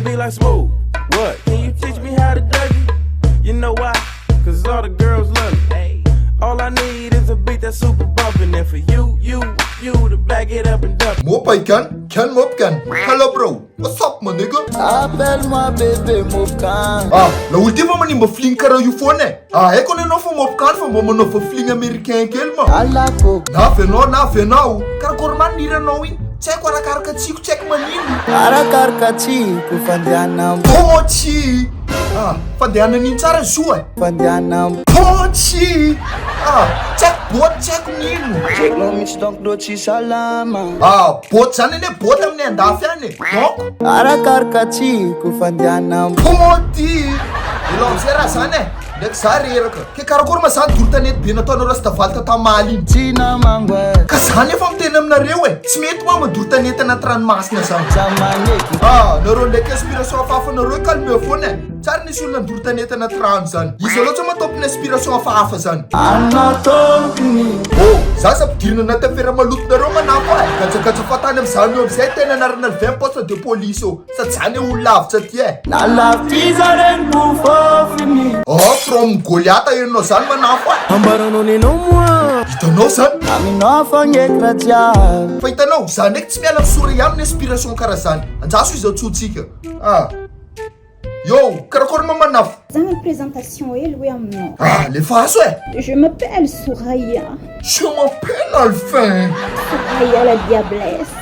They be like smooth. What? Can you teach me how to Dougie? You know why? Cause all the girls love me. All I need is a beat that's super bumpin' and for you, you, you to back it up and dump it. Mopaikan, Ken Mopkan. Hello bro, what's up my nigga? Appelle-moi bébé Mopkan. Ah, laolo ty fa manimba fling karaha io foana e. Ah, haiko anie anao fa Mopkan fa mba manaova fling américain kely ma. Alako. Na avy anao na avy anao. Karakory marina hiranao iny? Tsy haiko arakaraka tsiko tsy haiko manino. Arakaraka tsiko fandehanam. Pôtsy! Ah, fandehanana iny tsara zo e. Fandehanam. Pôtsy! Ah, tsy haiko bôty tsy haiko nino. Jerenao mihitsy donc ndrô tsy salama. Ah, bôty zany anie bôty amin'ny andafy any e. Donc. Arakaraka tsiko fandehanam. Pôty! Elao amizay raha zany e. Ndraiky za reraka. Ke karakory ma zany doro tanety be nataonareo Rastavalo tamaly iny? Tsy namango e. Ka za nefa miteny aminareo e, tsy mety hoa mandoro tanety anaty ranomasina zany. Za magneky. Ah, nareo ndraiky inspiration hafahafa nareo calme foana e. Tsary nisy olona nandoro tanety anaty rano zany. Iza loatra ma tompony inspiration hafahafa zany? Anao tompony. Oh, za aza ampidirina anaty afera malotonareo manafo e. Gatsagatsy fahatany amizany eo amizay tena anarana levain poste de police eo. Sady zany e olona lavitra aty e. Na lavitra regny fofofiny. Oh, from Goliatha enao zany manafo e. Ambaranao nenao moa. Hitanao zany? Aminao fogna eky raha jiaby. Fa hitanao, za ndraiky tsy miala amin'ny sourire aminy inspiration karaha zany. Anjaso izy antsointsika. Ah. Yo, karakory ma manafo? Za magnano présentation hely hoe aminao. Ah, lefaso e. Je m'appelle Soraya. Je m'appelle Alphin. Soraya la diablesse.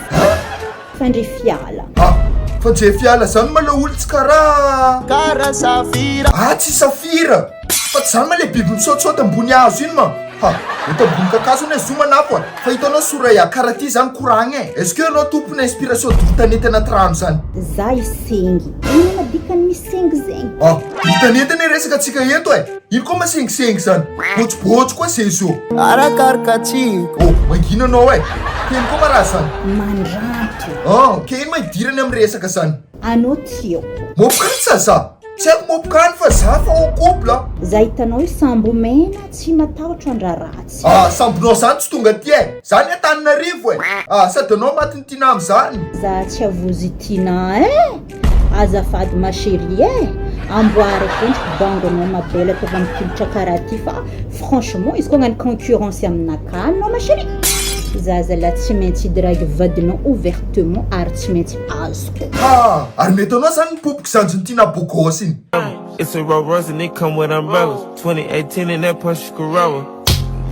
Fandrefiala. Ah, Fandrefiala zany ma le olo tsy karaha. Karaha safira. Ah, tsy safira. Fa tsy zany ma le biby misaotisaoty ambony hazo iny ma. Ha, eto ambony kakazo anie zo manafo a. Fa hitanao Soraya, karaha ty zany koragna e. Est-ce que anao tompony inspiration doro tanety anaty rano zany? Za hisengy. Inona ma dikany misengy zegny? Ah, doro tanety anie resaka antsika eto e. Ino koa masengisengy zany? Bôtsibôtsy koa ze zo. Arakaraka tsiko. Oh, mangina anao e. Ke ino koa ma raha zany? Mandranto. Ah, ke ino ma idirany amin'ny resaka zany? Anao tiako. Mopokany sa za? Tsy haiko mopokany fa za fa en couple a. Za hitanao io sambo mena tsy matahotra andra ratsy. Ah, sambonao zany tsy tonga aty e. Za ny Antananarivo e. Ah, sady anao matin'ny Tina amizany. Za tsy avozy Tina eh. Azafady ma chérie eh. Amboary akendriky bangonao ma belle ataova mitolotra karaha ty fa franchement izy koa hagnano concurrence aminakahy anao ma chérie. Za zalahy tsy maintsy hidrague vadinao ouvertement ary tsy maintsy azoko. Ha! Ary mety anao zany ny popoky zanjin'i Tina bogos iny. It's a Rolls Royce and it come with umbrellas. 2018 in that Porsche Carrera.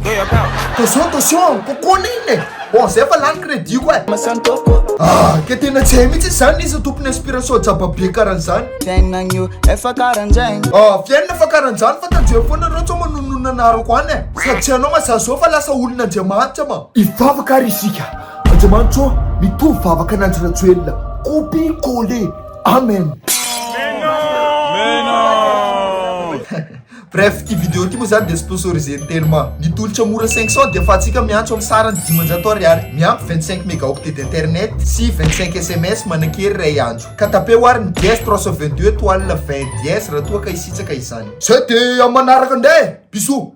Throw your power. Attention attention, kokona iny e! Bon zay fa lany crédit ko e! Ah, ke tena tsy hay mihitsy zany iza tompony inspiration jaba be karan'izany. Fiainagna io efa karan'zegny. Ah, fiainana fa karan'izany fa tandremo foana nareo sao manononona anarako any e! Sady tsy hainao ma za zao fa lasa olon'Andriamanitra ma. Hivavaka ary isika. Andriamanitra ô, mitovy vavaka an'Andry Rajoelina. Copie coller. Amen. Bref, ity vidéo ity moa zany dia sponsorisé ny Telma. Ny tolotra mora 500 dia afahantsika miantso amin'ny sarany 500 ariary, miampy 25 mégaoctets d'internet sy 25 sms manan-kery iray andro. Ka tapeo ary ny dièse 322 étoile 20 dièse raha toa ka hisitraka izany. Zay dia amin'ny manaraka indray e! Bisous!